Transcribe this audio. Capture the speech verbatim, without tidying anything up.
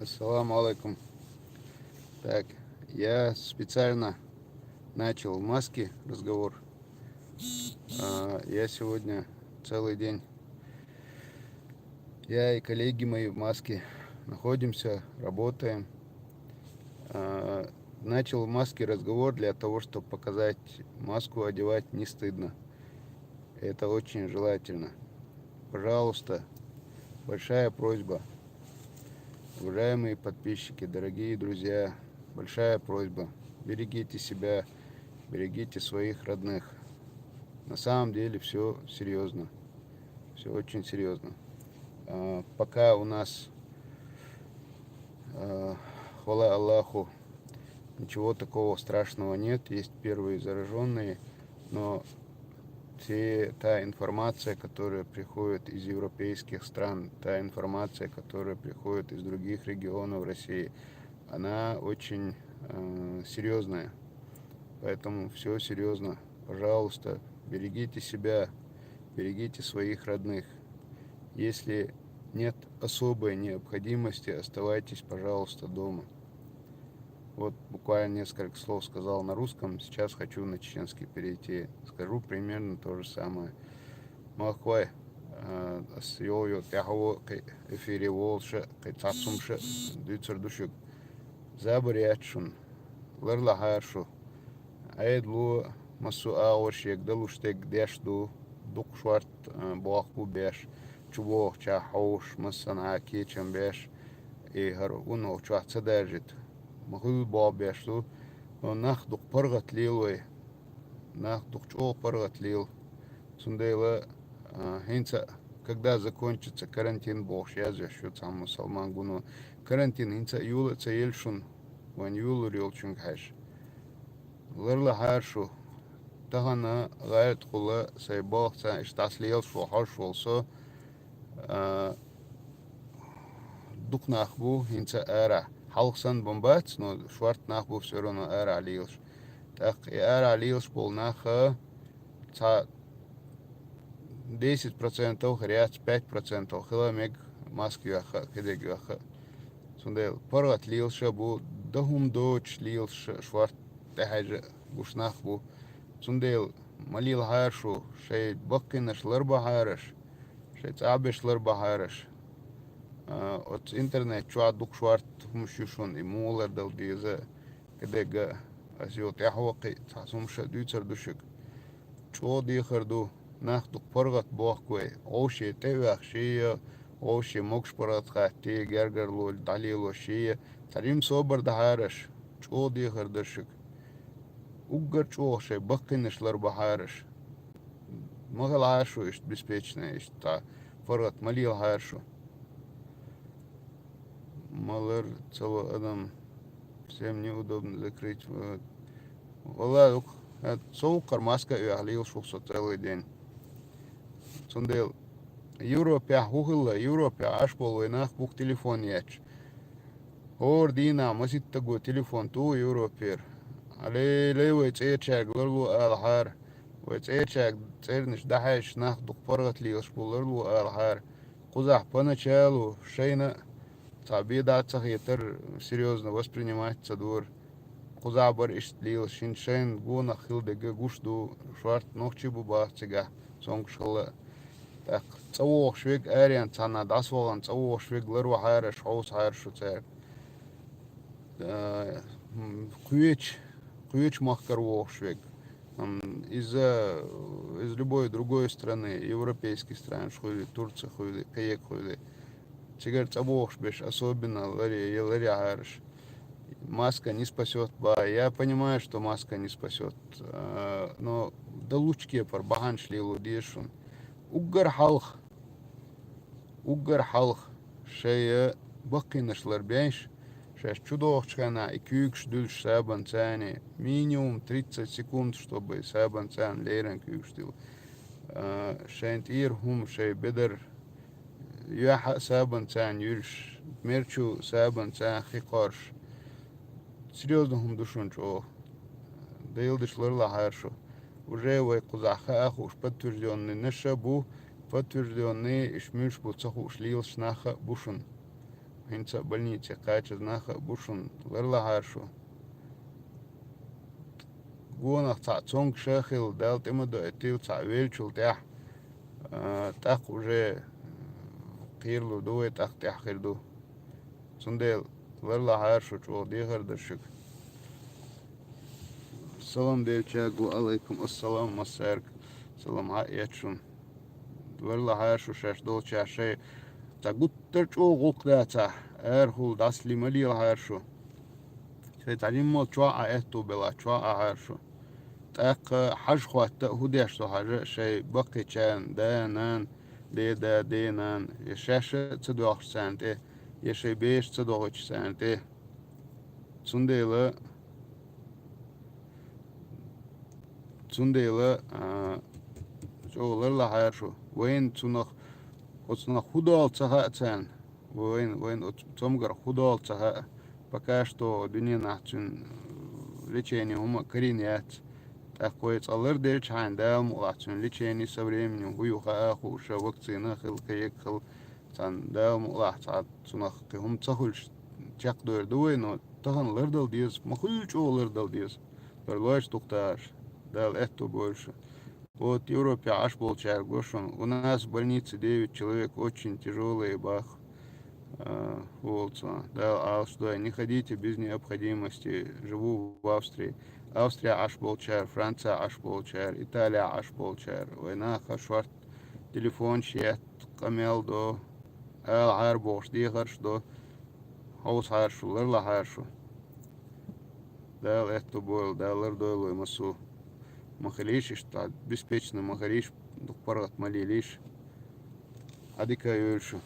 Ассаламу алейкум. Так, я специально начал в маске разговор. А, я сегодня целый день, я и коллеги мои в маске находимся, работаем. А, начал в маске разговор для того, чтобы показать, маску одевать не стыдно. Это очень желательно. Пожалуйста, большая просьба. Уважаемые подписчики, дорогие друзья, большая просьба. Берегите себя, берегите своих родных. На самом деле все серьезно. Все очень серьезно. А, пока у нас, а, хвала Аллаху, ничего такого страшного нет. Есть первые зараженные, но те, та информация, которая приходит из европейских стран, та информация, которая приходит из других регионов России, она очень э, серьезная. Поэтому все серьезно. Пожалуйста, берегите себя, берегите своих родных. Если нет особой необходимости, оставайтесь, пожалуйста, дома. Вот буквально несколько слов сказал на русском, сейчас хочу на чеченский перейти. Скажу примерно то же самое. Махкой, э, с йо йо тяхо, кхы эфире волша, кхы цацум ша, дюцер душук. Забар ячун, ларла харшу. Айдлу, массу агъор шек, далуш тег деш ду, дук шварт, э, бох бу беш, чу бох ча хауш, массан а кечен беш, и хар уно чуа цадажит. Махул бо беш ду, но нах дук паргат лилой, нах дук чо паргат лил. Цундела, а, хинца, когда закончится карантин, бох шяз яш ю цам мусулман гуну. Карантин хинца юла ца елшун, ван юлур йолчун хаш. Ларла харшу, тахана гайт хула сай бох ца иштас лил шо хаш волсо, а, дук нах бу хинца ара. Халксан бомбац, но шварт нах бу все равно ара лилш. Так и ара лилш бол наха ца десять процентов хряц, пять процентов хила мег маск яха, кедег яха. Цундел паргат лилша бу, дахум доч лилша шварт тахажа гушнах бу. Цундел малил харшу, шей баккинаш ларба хараш, шей цабеш ларба хараш. А, от интернет чуа дук шварт хумшушун и мулар дал диза, кедега асио тяхвакъи цасумша дюцар душик. Чо дихар ду, нах дук паргат бохквай, овше тевях шия, овше мокш паргат хатти, гергар лоль, далило шия, тарим собар дахараш, чо дихар душик. Уггар чо шей баккинаш лар бахараш. Махал ашу ишт беспечная, ишт та паргат малил харшу. Малар цало адам. Всем неудобно закрыть. Вот. Вала, ук, э, цо уккар маска уяхлил шухсо целый день. Цундел Европе хухилла, Европе аш бол вайнах бук телефон яч. Ор дина маситтагу телефон ту Европер. Але левой церчаг ларлу алхар. Вай церчаг церниш дахайш нах дук паргат лилш бу ларлу алхар. Кузах поначалу шейна ца беда ца хетар серьезно воспринимать ца дур. Куза бар ишт лил шин шейн гуна хил дега гуш ду шварт нохчи бу бах цега сонг шхала. Так, цавох швег ариан цана дас воган цавох швег лар ва хараш, хаус хараш шу церк. Э, м, куеч, куеч махкар вох швег. Ам, из-за, из любой другой страны, европейских стран, шхули, Турция хули, каек хули. Цигар цабохш беш, особенно лари, е лари арш. Маска не спасет, ба. Я понимаю, что маска не спасет, а, но да лучке пар бахан шлилу дешун. Уггар халх, уггар халх, шея баккинаш лар беш, шеш чудохчхана и кюкш дюлш сабан цани, минимум тридцать секунд, чтобы сабан цан леран кюкш дюл. А, шен тир хум шей бедар, яха сабан цан юлш, мерчу сабан цан хикарш. Серьезно хум душун чо. Дейлдыш лар лахаршу. Уже вай кузаха ахуш подтверждённый наша бу, подтверждённый ишмюш бу цахуш лилш наха бушун. хӀинца а больнице кхачаза нах а бу шун, ларлахьара шу. Гонах цхьаъ цомгуш а хилла, Дала тӀе ма доуьйтийла, цхьаъ веллачул тӀехьа, а, тӀаккха уже кхералур ду вай, тӀаккха тӀехьа хир ду. Цундела ларлахьара шу, чӀогӀа дехар дар шуьга. Салам делча, ва алайкум ассалам массаьрга. Салам хьаэц шун. Ларлахьара шу шаьш долча шай. Цхьа гуттар а чӀогӀа гӀуллакх дацахь, арахула дӀасале ма лелахьара шу. Шай цхьа жимма чохь а аьтту белахь, чохь а хьара шу. ТӀаккха хьажа хӀотта а, хӀун деш ду хьажа а, шай баккхийчарна, да, нана, деда, ден нана, я шаьш а ца доьгӀуш царна тӀе, я шай беша ца догӀуьйтуш царна тӀе. Цундела, цундела, а, чӀогӀа ларлахьара шу. Вайна цунах, оцунах хӀун долу ца хаьа царна. Вайна, вайна оцу цамгарх хӀун долу ца хаьа. Пока что дуьненахь цуьнан, э, лечение хӀума а карийна яц. ТӀаккха вай цкъа ларделчхьана, Дала мукъалахь, цуьнан лечение со временем хӀун ю хаа хууш, вакцина хила, кхин ерг хила. Цхьана Дала мукъалахь, цхьа цунах кхин хӀума ца хуьлуш чекхдевр ду вай, но тахана лардала деза, ма хуьллу чӀогӀа лардала деза. Ларлойш дукха тахаш, Дала аьтту бойла шу. Вот Европе Ӏаш болчара го шуна: у нас в больнице девять человек, очень тяжёлые, бах, а, волчу. Дала Ӏалаш дой: не ходите без необходимости, живу в Австрии. Австрия Ӏаш болчара, Франция Ӏаш болчара, Италия Ӏаш болчара. Вай наха шорта телефонаш етта, къамел до, ала хьара бохуш дехарш до. Хьовсахьара шу, ларлахьара шу. Дала аьтту бойла, Дала лардойла вай массо. Ма хилийша иштта, беспечно ма хилийша, дукха паргӀат ма лелийша. Хьадика а йойла шу.